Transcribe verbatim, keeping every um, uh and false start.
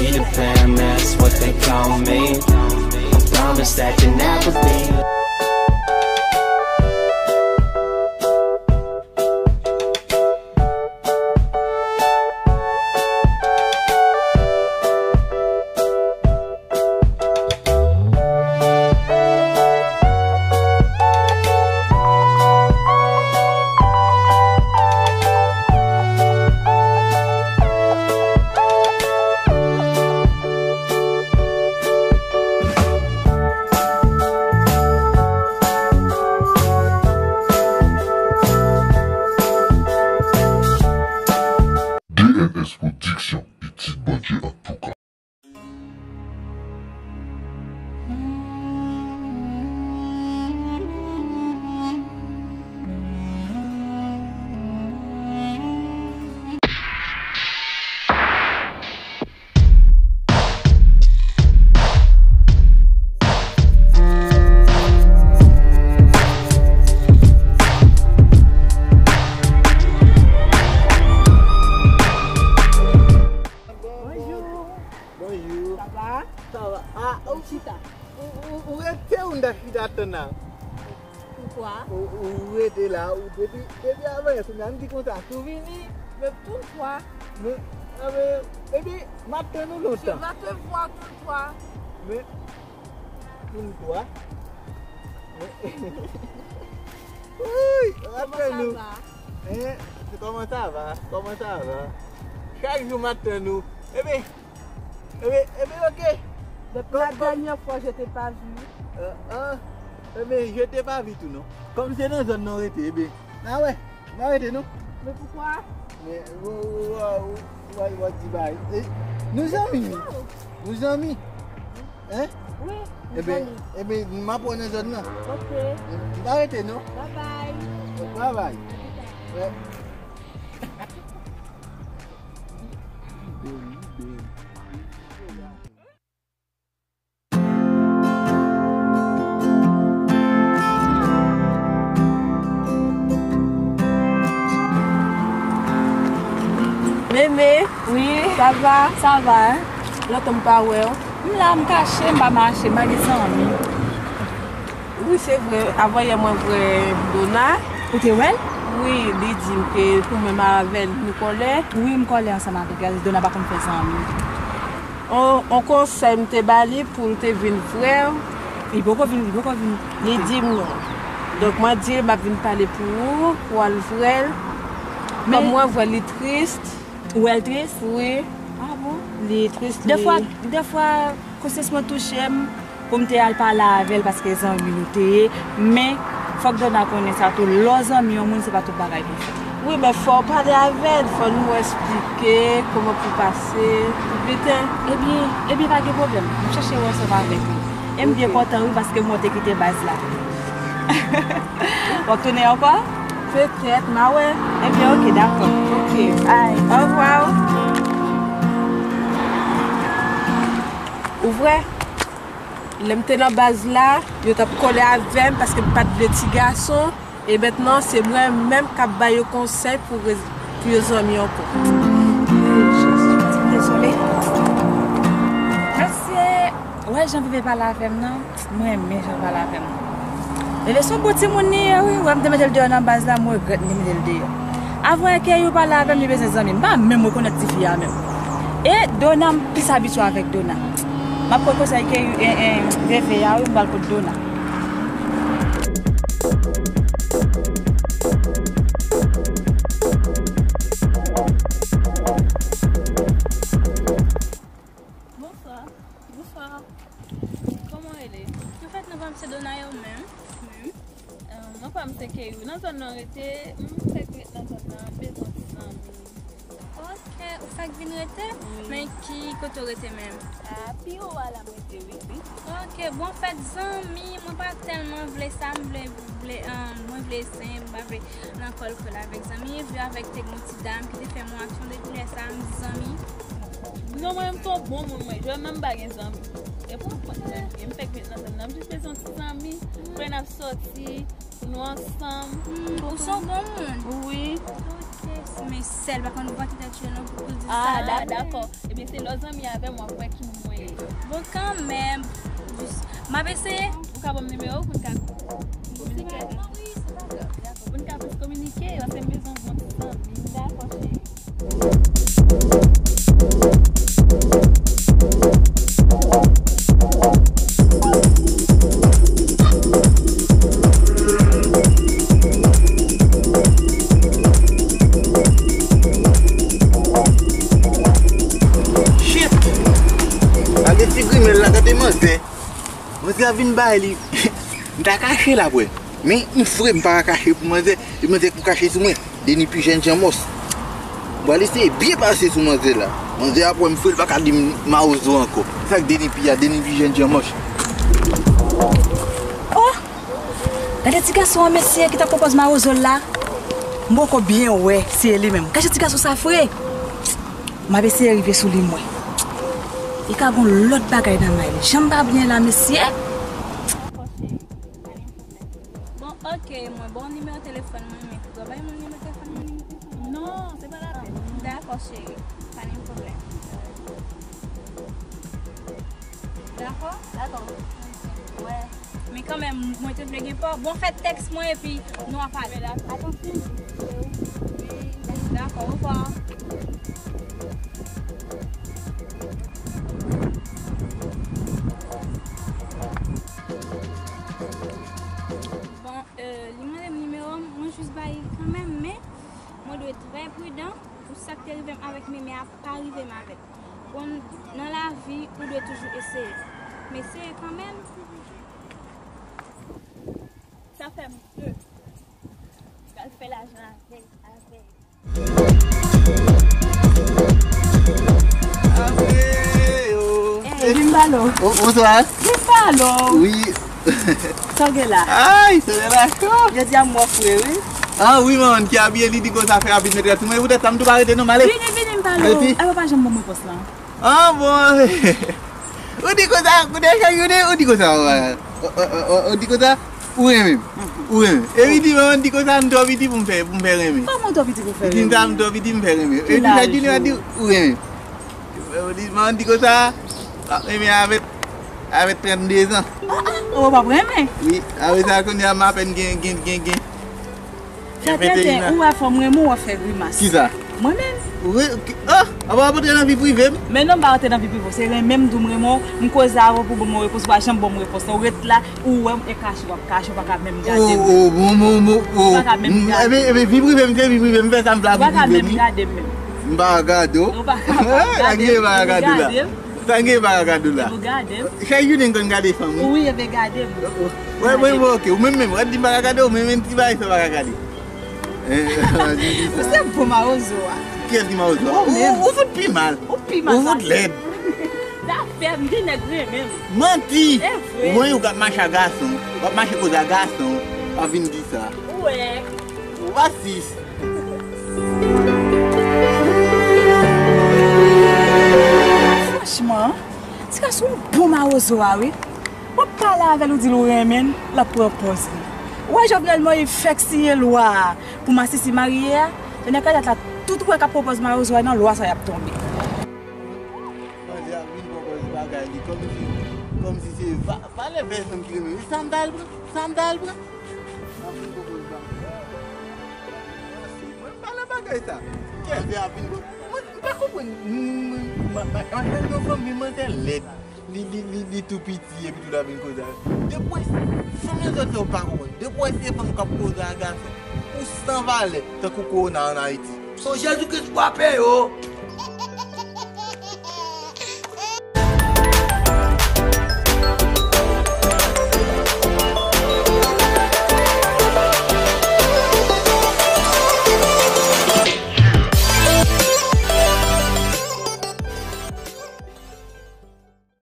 Be the fam, that's what they call me. I promise that you'll never be. D N S Production, pitit Bondye antouka. Bonjou. Bonjou. Sa va? Sa va. Ah, ou chita. Ou, ou, ou rete ou n ta chita tann la. Poukwa? Ou, ou rete la, ou depi, depi avanyè, kounye a m di konsa, si w vini, men poukwa? Men, a, men, epi, m ap tann ou lontan. Je vais te voir tout le temps. Men, tout le temps. Men, wi, m ap tann ou. Comment ça va? Hein? Comment ça va? Comment ça va? Chak jou m ap tann ou. Epi, Ebyen, ebyen, oke. Depuis la dernière fois, je t'ai pas vu. Ah, ah. Ebyen, je t'ai pas vu tou, non. Kòm se nan zòn nan w rete, ebyen. A wè, n a rete, non. Men poukwa? Men, w, w di bagay. Eh, nou zanmi, wi. Nou zanmi. Hein? Wi, nou zanmi. Ebyen, ebyen, m ap wè w nan zòn nan. Oke. M pa rete, non. Bye bye. Bon travay. Wè. Mémé, wi, sa va? Sa va, hein? Lontan m pa wè w. M la, m kache, m pa mache, m pa gen zanmi. Wi, se vre. Avanyè mwen wè Dona. Ou te wè l? Wi, li di m ke pou mwen m avè l nou kòlè. Wi, m kòlè ansanm avèk li. Dona pa konn fè zanmi. On, on konsèy m te ba li pou l te vin frè w. Li poko vin, li poko vin. Li di m non. Donk, mwen di l m ap vin pale pou ou, pou w al frè l. Kòm mwen wè li tris. Ou wè l tris? Wi. Ah bon? Li tris, li. Dèfwa, dèfwa, konsyans mwen touche m pou m te al pale avè l paske zanmi nou te ye. Men, fòk Dona konnen sa tou. Lè w zanmi yon moun, se pa tout bagay pou fè. Wi, men fò w pale avè l, fò nou eksplike kòman pou pase pou pita. Ebyen, ebyen, pa gen pwoblèm. M ap chèche wè ansanm avèk li. E m byen kontan, wi, paske m wè w te kite baz la. W ap tounen ankò? Petèt, m a wè. Ebyen, oke, dakò. Oke. Ay, ovwa. Ou vre? Lè m te nan baz la, yo t ap kole avè m paske m pa t vle ti gason. E mentnan, se mwen menm k ap ba yo konsèy pou rez-, pou yo zanmi ankò. Dezole. Mesye, wè jan Vivi pale avè m nan? Mwen renmen jan l pale avè m. Lele se yon bon timoun li ye, wi. Wè m te mete l deyò nan baz la, m regrèt m te mete l deyò. Avan Keyou pale avè m, li bezwen zanmi. M pa menm rekonèt tifi a menm. E Dona, m plis abitye avèk Dona. M ap pran konsèy Keyou, en, en, Veve a, wi, m pral kot Dona. Bonswa. Bonswa. Kòman w rele? Anfèt, non pa m se Donayo menm. Menm. Ah, non pa m se Keyou. Nan zòn nan rete, m fèk ret nan zòn nan, m bezwen ti zanmi. Ok, ou fèk vin rete? Wi. Men ki kote w rete menm? Ah, pi wo a la m rete, wi. Ok, bon, anfèt, zanmi, mwen pa tèlman vle sa, m vle, vle, ah, mwen vle senp, m pa vle nan kòlkòl avèk zanmi, epi avèk te gon ti dam ki te fè m yon aksyon depi lè sa, m di zanmi. Non, mwen menm se yon bon moun, mwen. Jwenn nan m pa gen zanmi. E pou mwen menm, m fèk met nan zòn nan, m jis bezwen yon ti zanmi. Pou lè n ap sòti, pou nou ansanm. Hmm, ou se yon bon moun? Wi. Ok. Men sèl pa konn vante tèt yo non pou, pou di sa. Ah, dakò. Ebyen, se lòt zanmi avè m w ap wè ki moun mwen ye. Bon, kanmenm, jis, m ap eseye. Ou ka ban m nimewo w pou n ka kominike? Wi, se pa grav. Dakò, pou n ka plis kominike, paske m bezwen yon bon ti zanmi. Dakò, cheri. Shit! Gade ti grimèl la, gade manzè. Manzè a vin bay li. M ta kache l apre. Men m fre, m pa ka kache pou manzè. E manzè pou kache sou mwen. Deni pi jèn Jan Mòs. M pral eseye byen pase sou manzè la. Manzè ap wè m fre, l pa ka di m mawozo ankò. Sa k Deni pi a, Deni pi jèn Jan Mòs. Oh! Gade ti gason an mesye ki t ap pran pòz mawozo l la. M poko byen wè si e li menm. Gade ti gason sa fre. M ap eseye rive sou li mwen. Li ka gon lòt bagay nan may li. Jan m pa byen la, mesye. Bon, ok, mwen ba w nimewo telefòn mwen, men ou dwe bay moun nimewo telefòn mwen. Non, se pa lapèn. Dakò, cheri. Pa gen pwoblèm. Dakò? Dakò. Wè. Men kanmenm, mwen te vle gen pa w. Bon, fè tèks mwen epi nou a pale. Atansyon. Dakò, orevwa. Bon, euh, li mande m nimewo m, mwen jis ba li kanmenm, men mwen dwe trè pridan pou sa k te rive m avèk Mimi a pa rive m avè l. Bon, nan lavi, ou dwe toujou eseye. M eseye kanmenm. Sa fè m de. Pral fè lajan avè, avè. Avè yo. Ey, vin balo. O, bonswa. Vin balo. Wi. Sa w gen la? Ay, se relasyon. Jodi a m wè fre, wi. Ah, wi, manman, ki abiye li di konsa fè abit metrès. Mwen, poutèt sa, m tou pa rete non, m ale. Vini, vini, m pale w. Mèsi. Ewa, pa janm ban m repons lan. Ah, bon. Ou di konsa, koute chak jounen, ou di konsa, ou, ou, ou, ou, ou di konsa, ou renmen m. Ou renmen m. Epi di, manman, di konsa, m twò piti pou m fè, pou m fè renmen. Kòman w twò piti pou w fè renmen? Ou di m sa, m twò piti, m fè renmen. Epi chak jounen, ou di, ou renmen m. Ou di, manman, di konsa, w ap renmen avèk, avèk trannde zan. Ah, ah, ou p ap renmen? Wi, apre sa, kounye a, m apèn gen, gen, gen, gen. Fè tenten, ou wè fò m renmen w, w ap fè grimas. Kisa? Mwen menm. Wi, ki, ah, apa w ap antre nan vi prive m? Men non, m pa antre nan vi prive w. Se renmen m di w m renmen w, m koze avè w pou w ban m yon repons, ou pa janm ban m repons. Ou ret la, ou wè m e kache, w ap kache, ou pa ka menm gade m. Oh, oh, bon, bon, bon, oh. Ou pa ka menm gade m. Ebyen, ebyen, vi prive m, se vi prive m, m fè sa m vle ak vi prive m, wi. Ou pa ka menm gade m menm. M pa gade w. Ou pa ka gade m. Sa gen pa gade w la? Gade m. Sa gen pa gade w la? Ou gade m. Chak jounen m konn gade fanm, wi. Wi, ebyen gade m. Wè, mwen, mwen, ok. Ou menm menm, w ap di m pa ka gade w, men menm ti bagay sa w pa ka gade. Eh, di, di sa. Ou se bon mawozo a. Kiyès ki mawozo a? Ou menm. Ou, ou fout pi mal. Ou pi mal pase m. Ou fout lèd. Zafè m, gen nèg renmen m. Manti! E vre. Ou wè, ou k ap mache ak gason, w ap mache koze ak gason, w ap vin di sa. Ou wè. Ou pa sis. Franchman, ti gason bon mawozo a wi. W ap pale avè l, ou di l ou renmen l, l ap pran pòz li. Ou wè Jovenel Moïse fèk siyen lwa a pou masisi marye a, jounen kadèt la, tout ou wè k ap pran pòz mawozo a nan lwa sa y ap tonbe. Manzè a vin pran pòz bagay li, kòmsi, kòmsi se va-, valè pèsonn ki renmen. Sa m t al pran, sa m t al pran. L ap vin pran pòz bagay. Mwen pa nan bagay sa. Kèzè ap vin pran. Mwen, m pa konprann. M, m, m, m, m, m, yon fanmi manzè lèd. Li, li, li, li tou piti epi tou l ap vin koze avè m. Depi w wè fanm nan zòt yo pa konprann. Depi w wè se fanm k ap koze ak gason, ou san valè, tankou kowona ann Ayiti. Son Jezi Kris frape yo.